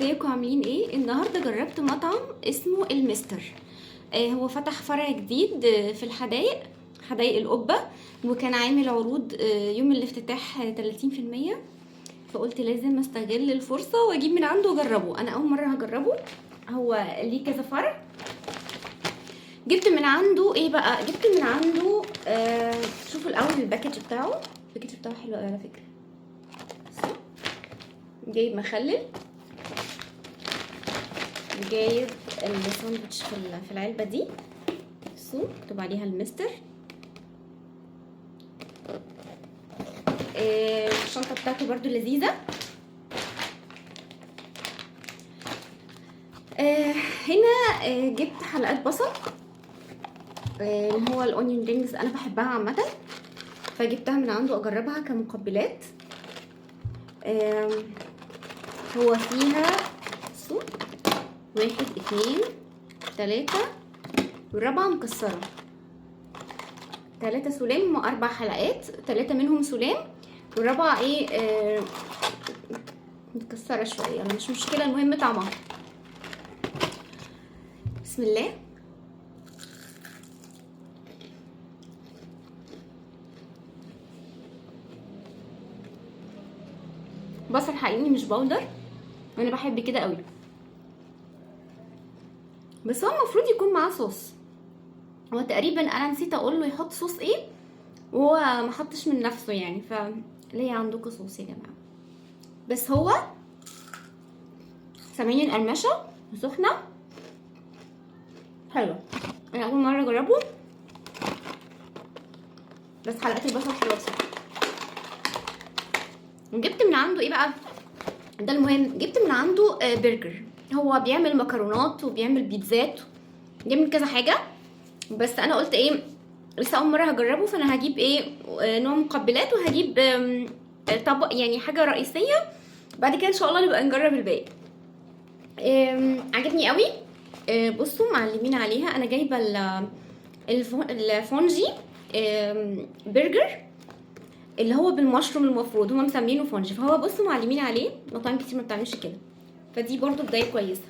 ازيكم عاملين ايه؟ النهارده جربت مطعم اسمه المستر. هو فتح فرع جديد في الحدائق، حدائق القبة، وكان عامل عروض يوم الافتتاح 30%. فقلت لازم استغل الفرصة واجيب من عنده واجربه. انا اول مرة هجربه، هو ليه كذا فرع. جبت من عنده ايه بقى؟ جبت من عنده شوفوا الاول ال package بتاعه. ال package بتاعه حلو قوي على فكرة. جايب مخلل، جايب الساندوتش في العلبة دي، بصوا مكتوب عليها المستر. الشنطة بتاعته برضو لذيذة. هنا جبت حلقات بصل، اللي هو ال onion rings، انا بحبها عامة، فجبتها من عنده اجربها كمقبلات. هو فيها بصوا 1 2 3 والرابعة مكسرة، 3 سلام وأربع حلقات، 3 منهم سلام والرابعة ايه متكسرة شوية، يعني مش مشكلة، المهم طعمها. بسم الله. بصل حقيقي مش بودر، انا بحب كده قوي، بس هو المفروض يكون معاه صوص. هو تقريبا انا نسيت اقول له يحط صوص ايه، وهو ما حطش من نفسه يعني، فليه عندكم صوص يا جماعة؟ بس هو سامعين القرمشه سخنة حلوة، انا اول مرة اجربه، بس حلقات البصل حلوة بصراحة. وجبت من عنده ايه بقى؟ ده المهم، جبت من عنده برجر. هو بيعمل مكرونات وبيعمل بيتزات، بيعمل كذا حاجة، بس انا قلت ايه، لسه اول مرة هجربه، فانا هجيب ايه، نوع مقبلات، وهجيب طبق، يعني حاجة رئيسية، بعد كده ان شاء الله نبقى نجرب الباقي. عجبني قوي. بصوا معلمين عليها، انا جايبه ال fungi برجر اللي هو بالمشروم، المفروض هما مسمينه fungi، فهو بصوا معلمين عليه، مطاعم كتير ما بتعملش كده، فدي برضو بداية كويسة.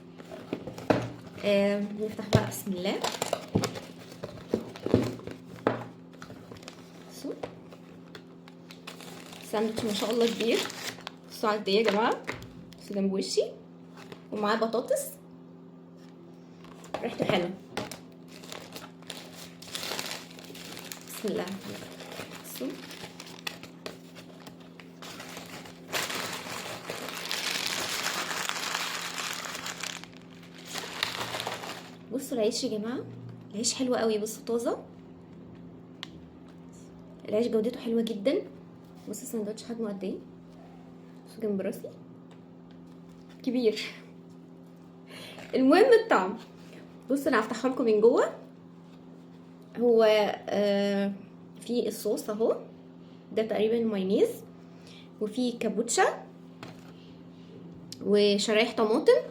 نفتح بقى، بسم الله. بصوا ساندوتش ما شاء الله كبير، بصوا على قد ايه يا جماعة، بصوا جنب وشي، ومعاه بطاطس، ريحته حلوة. بسم الله. بصوا بصوا العيش يا جماعة، العيش حلو قوي، بصوا طازة، العيش جودته حلوة جدا. بصوا السندوتش حجمه قد ايه، بصوا جنب راسي كبير. المهم الطعم. بصوا انا هفتحه لكم من جوه. هو في الصوص اهو، ده تقريبا مايونيز، وفي كابوتشا وشرايح طماطم،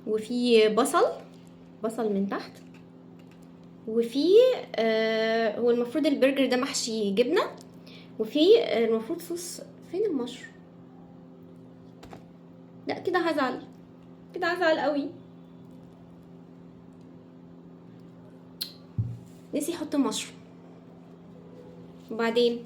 وفي بصل من تحت، وفي هو المفروض البرجر ده محشي جبنه، وفي المفروض صوص. فين المشروم؟ لا كده هزعل، كده هزعل قوي، نسي يحط مشروم. وبعدين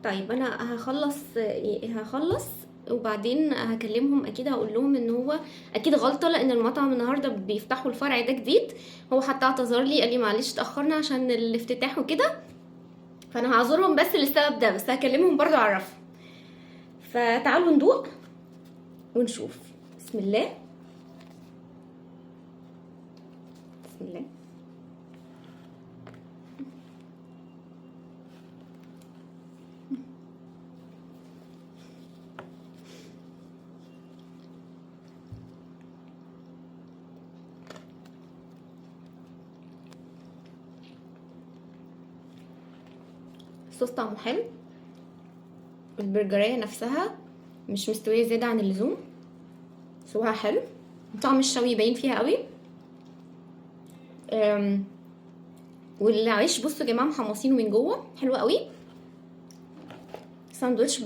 طيب انا هخلص وبعدين هكلمهم، اكيد هقول لهم ان هو اكيد غلطه، لان المطعم النهارده بيفتحوا الفرع ده جديد. هو حتى اعتذر لي، قال لي معلش اتاخرنا عشان الافتتاح وكده، فانا هعذرهم بس للسبب ده، بس هكلمهم برضو اعرفهم. فتعالوا ندوق ونشوف. بسم الله، بسم الله. الصوص طعمه حلو، البرجرية نفسها مش مستوية زيادة عن اللزوم، سواها حلو، طعم الشوي باين فيها قوي. والعيش بصوا يا جماعة محمصينه من جوه حلو قوي. ساندوتش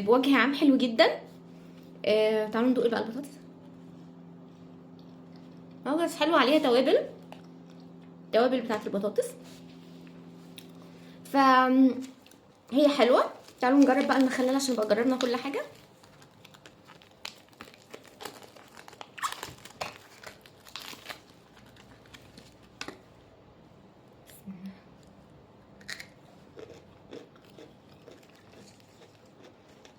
بوجه عام حلو جدا. تعالوا ندوق بقى البطاطس. بس حلو، عليها توابل، توابل بتاعه البطاطس، ف هي حلوة. تعالوا نجرب بقى المخلل عشان نبقى جربنا كل حاجة.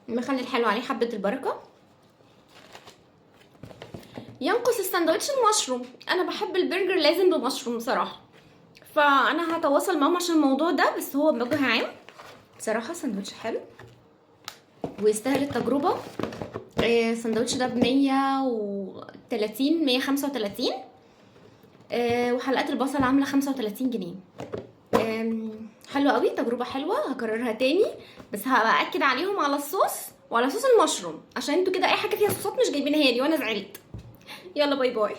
المخلل حلو، عليه حبه البركة. ينقص الساندوتش المشروم، انا بحب البرجر لازم بمشروم بصراحة، فانا هتواصل معاهم عشان الموضوع ده، بس هو بوجه عام بصراحة ساندوتش حلو ويستاهل التجربة. الساندوتش ده ب130، 135، وحلقات البصل عامله 35 جنيه. حلوة قوي، تجربه حلوة، هكررها تاني، بس هبقى اكد عليهم على الصوص وعلى صوص المشروم، عشان انتوا كده اي حاجة فيها صوصات مش جايبينها لي وانا زعلت. يلا bye bye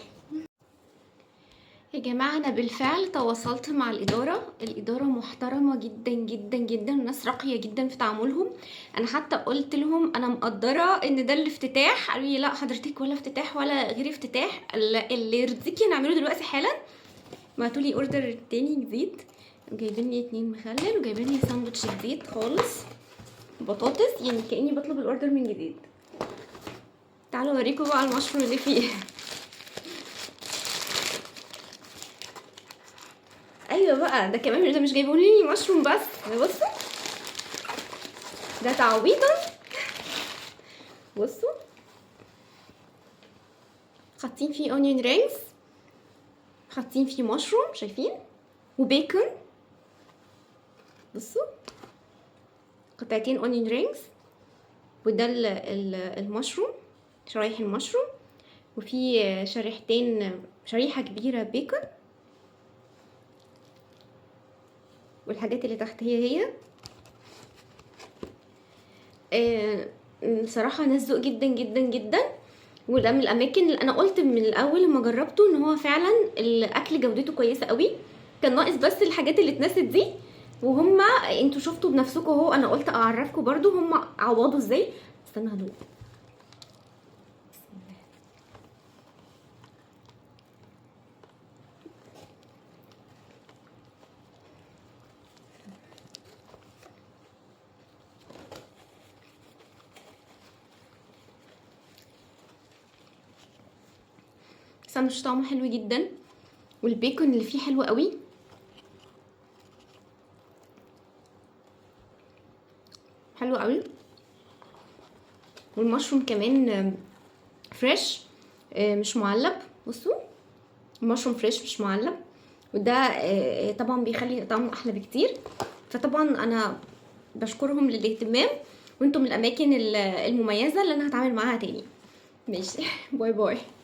يا جماعة. انا بالفعل تواصلت مع الادارة، الادارة محترمه جدا جدا جدا، وناس راقية جدا في تعاملهم. انا حتى قلت لهم انا مقدره ان ده الافتتاح، قالوا لي لا حضرتك ولا افتتاح ولا غير افتتاح، اللي يرضيكي نعمله دلوقتي حالا. بعتوا لي order تاني جديد، جايبين لي 2 مخلل وجايبين لي ساندوتش جديد خالص بطاطس، يعني كاني بطلب ال order من جديد. تعالوا اوريكم بقى المشروم اللي فيه. ايوه بقى ده كمان، ده مش جايبين لي مشروم بس، بصوا ده تعويضا. بصوا حاطين فيه onion rings، حاطين فيه مشروم، شايفين، وبيكون. بصوا قطعتين onion rings، وده المشروم، شرايح المشروم، وفي شريحتين، شريحة كبيرة بيكون، والحاجات اللي تحت هي هي. بصراحة ناس ذوق جدا جدا جدا، وده من الأماكن اللي أنا قلت من الأول لما جربته إن هو فعلا الأكل جودته كويسة قوي. كان ناقص بس الحاجات اللي اتنست دي، وهما انتوا شفتوا بنفسكم اهو، انا قلت اعرفكم برضو هما عوضوا ازاي. استنى هدوق. بسم الله. الساندوتش طعمه حلو جدا، والبيكون اللي فيه حلو قوي. حلو قوي، والمشروم كمان fresh، مش معلب. بصوا المشروم fresh مش معلب، وده طبعا بيخلي طعمه احلى بكتير. فطبعا انا بشكرهم للاهتمام، وانتم من الاماكن المميزة اللي انا هتعامل معاها تاني. ماشي bye bye.